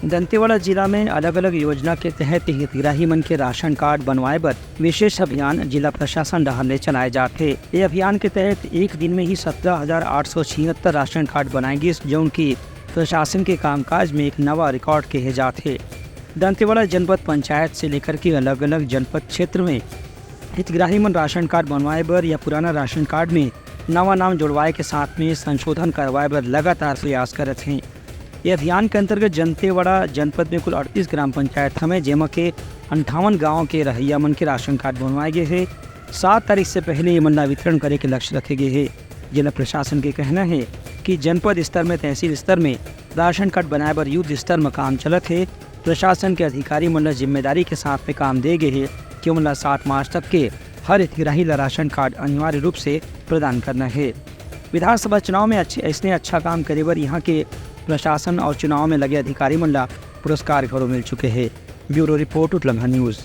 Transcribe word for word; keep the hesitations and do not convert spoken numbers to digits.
दंतेवाड़ा जिला में अलग-अलग योजना के तहत हितग्राही मन के राशन कार्ड बनवाए बर विशेष अभियान जिला प्रशासन डहार ले चलाए जात हे। ये अभियान के तहत एक दिन में ही सत्रह हजार आठ सौ छिहत्तर राशन कार्ड बनाए गिस, जौन की प्रशासन के कामकाज में एक नवा रिकॉर्ड कहे जात हे। दंतेवाड़ा जनपद पंचायत से लेकर के अलग-अलग जनपद क्षेत्र में हितग्राही मन राशन कार्ड बनवाए बर या पुराना राशन कार्ड में नवा नाम जोड़वाए के साथ में संशोधन करवाए बर लगातार प्रयास करत हें। ये अभियान के अंतर्गत जनतेवाड़ा जनपद में कुल अड़तीस ग्राम पंचायत हवे, जेमा के अंठावन गांव के रहइया मन के राशन कार्ड बनवाए गे हे। सात तारीख से पहले ये मन ला वितरण करे के लक्ष्य रखे गे हे। जिला प्रशासन के कहना हे कि जनपद स्तर में, तहसील स्तर में राशन कार्ड बनाए बर युद्ध स्तर में काम चलत हे। प्रशासन के अधिकारी मन ला जिम्मेदारी के साथ में काम दे गे हे कि ओमन ला सात मार्च तक के हर हितग्राही ला राशन कार्ड अनिवार्य रूप से प्रदान करना हे। विधानसभा चुनाव में अच्छे, ऐसने अच्छा काम करे बर यहाँ के प्रशासन और चुनाव में लगे अधिकारी मन ला पुरस्कार घलो मिल चुके हे। Bureau report, Utlangha news.